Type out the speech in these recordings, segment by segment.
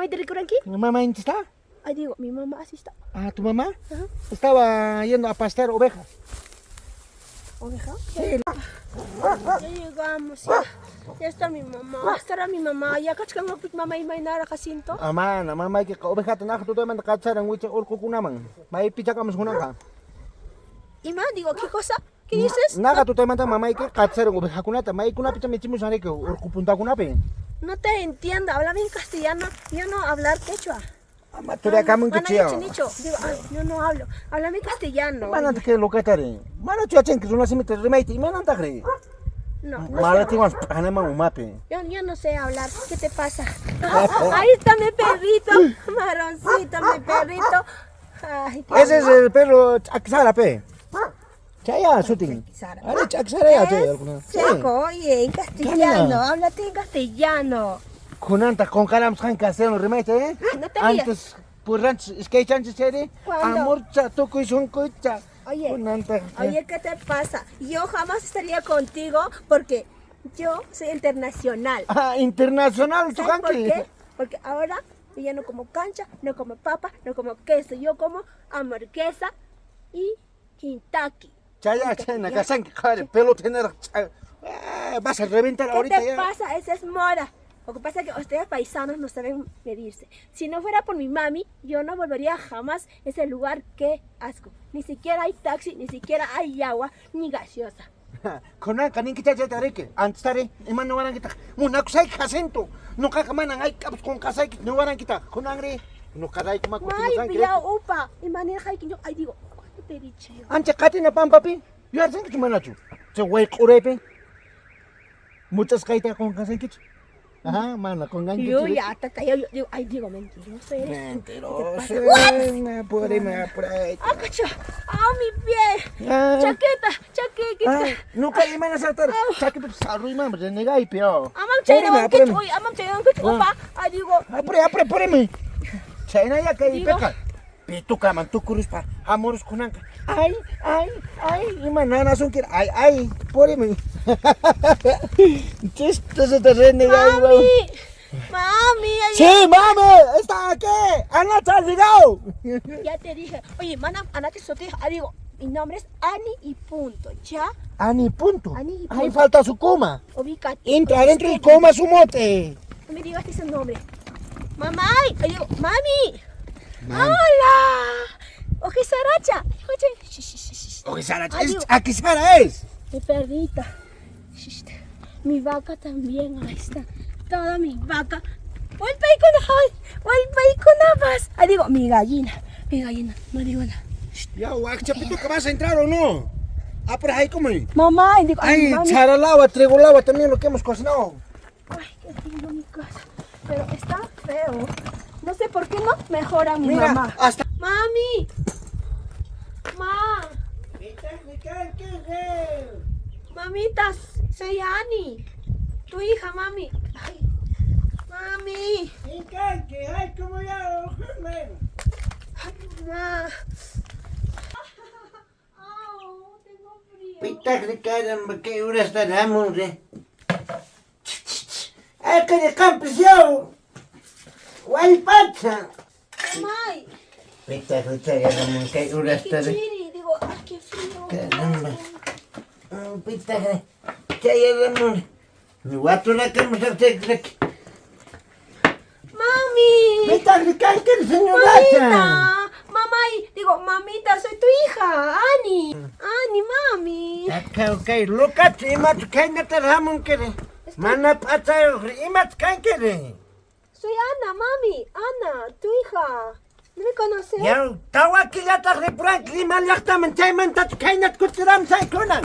Mamayta rikuranki? Mamayninchista? Ay, digo, mi mamá así está. Ah, ¿tu mamá? Estaba yendo a pastear ovejas. ¿Oveja? Sí. Ya llegamos, ya. Ya está mi mamá. Estará mi mamá. Ya kachkan mamá imaynara Jacinto. Ah, mana, mamaykiqa ovejata naqha tutaymanta qacharan wicha urqukunaman. Maypichá kamuskunanqa. Ima, digo, ¿qué cosa? ¿Qué dices? Naqa tutaymanta mamayki qacharan ovejakunata. Maykunapichá michimushan riki urqu puntakunapi. No te entiendo, háblame en castellano, yo no hablar quechua. Ama turakamunki Mana chiyo. yachanichu. Digo, ay, yo no hablo. Háblame en castellano. Imanantaq kay locatari? Manachu yachanki runasimita rimayta? Imanantaqri? No, no sé. Malatiwan p'anaman umapi. Yo no sé hablar. ¿Qué te pasa? Ahí está mi perrito. Marroncito, mi perrito. Ay, qué Ese es el perro Ch'akisara, pe. Chaya sutin. Ch'akisara. Are Ch'akisara ya chay alguna. Sí. Seco, oye, en castellano, Cana. háblate en castellano. Kunanta qunqaramusqan castellano rimayta, eh? No te rías. Antes purranchis iskay chanchis chayri. ¿Cuándo? Amorcha tukuy sunquycha. Oye, Kunanta. oye, ¿qué te pasa? Yo jamás estaría contigo porque yo soy internacional. Ah, internacional ¿Sabes por chukanki. qué? Porque ahora yo ya no como cancha, no como papa, no como queso. Yo como hamburguesa y Kentucky. Chaya, chayna kasanki qhari pelota hinaraq vas a reventar ¿Qué ahorita te ya. pasa? Esa es moda. Lo que pasa es que ustedes paisanos no saben medirse. Si no fuera por mi mami, yo no volvería jamás a ese lugar. ¡Qué asco! Ni siquiera hay taxi, ni siquiera hay agua, ni gaseosa. Kunanqa ninkichá chayta riki. Antestari ima niwarankitaq munakusayki Jacinto. Nuqaqa manan hayk'apas qunqasayki niwarankitaq. Kunanri nuqarayku ma ¡Ay, kutimusanki. ya, upa! Y maneja y yo, ay, digo, ¿cuándo te he dicho yo? Ancha qatina pampapi yuyarsankichu manachu? Chay wayq'uraypi much'asqayta qunqasankichu? Ajá, mana qunqankichu. Yo ya, tata, yo digo, ay, digo, mentiroso eres. Mentiroso. ¿Qué te pasa? Apúrame, apúrate. ¡Ah, cacha! ¡Ah, mi pie! Ah. ¡Chaqueta! ¡Chaqueta! Ah, nuqa imana saltar. Chakipi sarruyman renegaypi. Amam chayrawan kichu, uy, amam chayrawan kichu, upa. Ay, digo, Apure, apure, apúreme. Chaynaya kay Digo. piqa. Pitukaman tukuruspa hamuruskunanqa. Ay, ay, ay, ima nanasunki. Ay, ay, purime. Chistoso te renegay. ¡Mami! ¡Mami! ay, Sí, mami, está aquí. Ana te ha llegado. Ya te dije. Oye, mana, Ana te sote. Ah, digo, mi nombre es Ani y punto. Ya, Ani, punto. Ani y Ahí punto. falta su coma. ubícate. Entra adentro y coma su mote. No me digas ese nombre. Mamá, ay, ay, digo, mami. Mami. ¡Hola! Oje, Saracha. Oye, sh, sh, sh, sh. Oye, Sara, Ay, es, digo, aquí Sara es. Mi perrita. Sh, sh. Mi vaca también, ahí está. Toda mi vaca. Vuelve ahí con ay, vuelve ahí con habas. Ahí digo, mi gallina, mi gallina, no digo nada. Ya, Huacchapituca, ¿vas a entrar o no? Ah, por ahí como. Mamá, y digo, ay, Ay, mami. charalagua, trigolagua también lo que hemos cocinado. Ay, qué lindo mi casa. Pero está feo. No sé por qué no mejora mi Mira, mamá. hasta. ¡Mami! ¡Ma! Mamitas, soy Ani. Tu hija, mami. Ay, mami. Ay, mamá. Au, tengo frío. Pitaqri caramba, kay urasta hamunri. Aqari qampis yaw. Wallpacha. Mamá, Pitaqri chayaramun kay qué urasta. chiri. Digo, ay, qué frío. Caramba. Pitaqri chayaramun. Waturakamusaq chay Mami. Pitaqri kankiri señoracha. Mamita. Mamá, y digo, mamita, soy tu hija, Ani. Ani, mami. Akaw kay lokachu imachu khaynata hamunkiri. Mana p'achayuqri imachu kankiri. Soy Ana, mami. Ana, tu hija. ¿No me conoces? Yaw, tawa killataq ripuranki Lima llaqtaman chaymantachu khaynata kutiramsaykunan.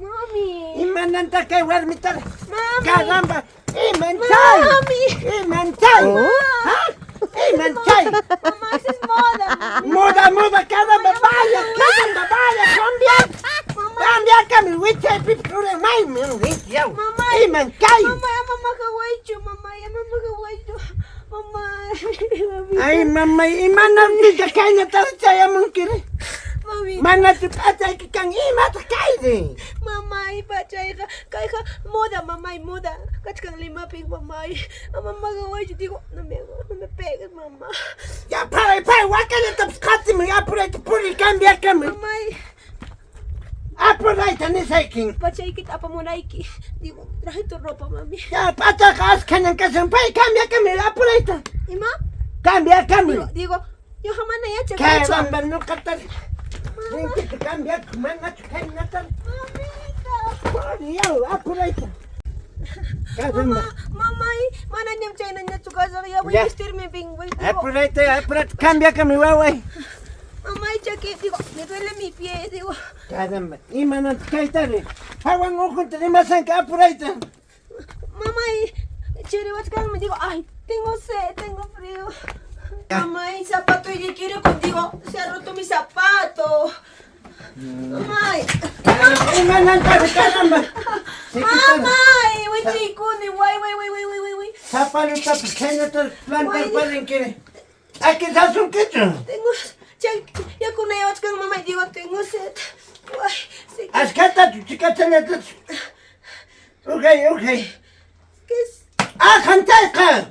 Mami. Imanantaq kay warmitara. Mami. Caramba, iman chay. Mami. Iman chay. Ha? Iman chay. Mamá, esa es moda. Muda, muda, caramba, vaya, caramba, vaya, cambia. Mamá. Cambia kami wichaypi ruray yaw. Mamá. Iman kay. Mamá, ya mamá hawaicho, mamá, ya mamá hawaicho. Mamá. Mami. Ay, mamay, imanantinta khaynatara chayamunkiri. Mami. Manachu p'achayki kan imataq kayri. Mamá, Mamay pachayqa kayqa moda mamay moda kachkan Limapin mamay. Ama maqawaychu digo no me no me pegues mamá. Ya pharay pharay wakallatapas qatimuy apurayta puriy cambiakamuy. Mamay. Apurayta nisaykin. Pachaykita apamunayki. Digo, traje tu ropa, mami. Ya p'achaqa askhañan kashan pay cambiakamuy apurayta. Ima? Cambiakamuy. Digo, digo, ñuqa mana yachakuychu. Caramba, ñuqata rinkichu cambiakuq manachu khaynata. Mamita. Puriy apurayta. Caramba. Mamá, mamay, manañam chaynañachu kasaq. Ya voy a vestirme bien, voy. Digo, Apurayta, apurayta, cambiakamuy waway. Mamay, chaki, digo, me duele mi pie, digo. Caramba, imanantaq kaytari? Hawan ukhunta rimasanki apurayta. Mamay, chiriwachkanmi, digo, ay, tengo sed, tengo frío. Mamay, zapato y quiero contigo, se ha roto mi zapato. Mamay, Imanantari, caramba. mamay, wichiykuni, way, way, way, way, way, way, way. Zapallutapas khaynata plantarparinkiri. Aki sasunkichu. Tengo, yakunayawachkan, mamay, digo, tengo sed. Ay, sí, Askhatachu, chikachallatachu. Ujay, ujay. ¿qué es? Ajan chayqa.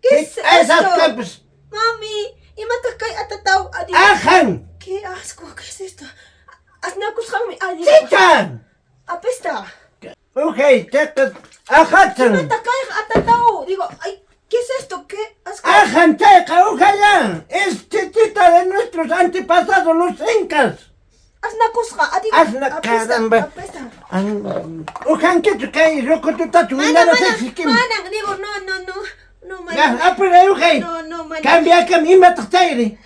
¿Qué es Esas esto? kapas. Mami, imataq kay atataw? Ah, digo, Ajan. Qué asco, ¿qué es esto? Asnakusqanmi, ah, digo, Chicha. apesta. Ujay, chayqa ajachan. Imataq kayqa atataw? Digo, ay, ¿qué es esto? ¿Qué asco? Ajan chayqa ujaya. Es chichita de nuestros antepasados, los incas. Asnakusqa, ah, digo, Asna- apesta, caramba. apesta. Ujankichu kay rukututachu Mana, mana, winarasaykikim. mana, digo, no, no, no, no, mana. Ya, apuray ujay. No, no, mana. Cambiakam imataq chayri.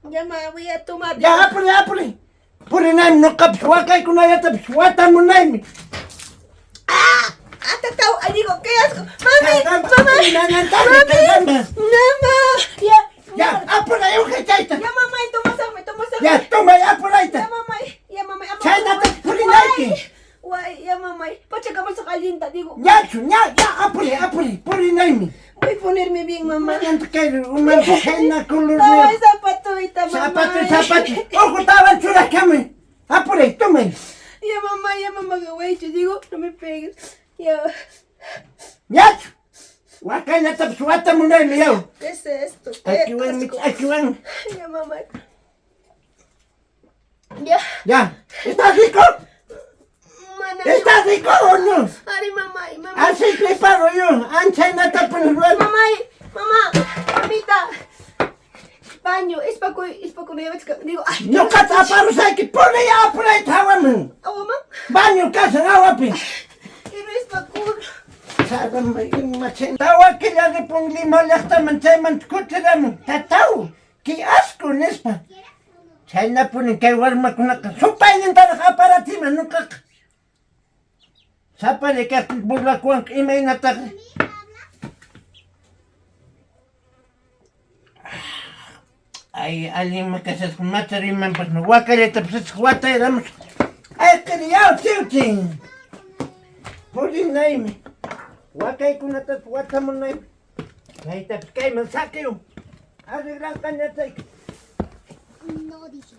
Ya me voy a tomar. Ya, apuray, apuray. Purinaymi ñuqapas wakaykunallatapas watamunaymi. ¡Ah! Atatau, ay, digo, qué asco. Mami, Caramba, mamá, imanantari, mami, caramba. mamá, ya, Ya, apuray ujay chayta. ya, mamá, toma sangre, toma sangre. Ya, tomay apurayta. Ya, mamá, ya, mamá, ya, mamá. Chhaynata purinayki. Guay, ya, mamá. Pachakamasaq allinta, digo. Ñachu, ña, ya, apuray, apuray, purinaymi. Voy a ponerme bien, mamá. Mananta kay umanku khayna Taway colorniyuq. zapatoyta, mamá. Zapato, zapato. Uhutawan churakamuy. Apuray, tomay. Ya, mamá, ya, mamá, güey, yo digo, no me pegues. Ya, Ñachu. Wakallatapas watamunaymi yaw. ¿qué es esto? ¿Qué Akiwanmi, asco? akiwanmi. Ya, mamá. Ya, Ya. ¿Estás rico? mana. ¿Estás rico o no? Ay, mamá, mamá. Así preparo yo. Anchaynatapunis ruwani. Mamá, mamá, mamita. Baño, es paco, es paco, me digo, ay, Ñuqata aparusayki puriy apurayta hawaman. agua, mamá. Baño kashan hawapi. Quiero espacur. Caramba, ima chay. Tawa killa ripun Lima llaqtaman chayman kutiramun. Tataw, qué asco nispa. Chhaynapuni kay warmakunaqa supaynintaraq aparachiman ñuqaqa. Sapalla kaqtin burlakuwanku imaynataq. Ay, allinmi kashasqa macha rimanpas wakallatapas achka watayramusqa. Ay, qiriyaw chiwchin. Purinaymi. Wakaykunatapas watamunaymi. Kaytapas kayman saqiyun. Arreglanqaña chayqa. No dije.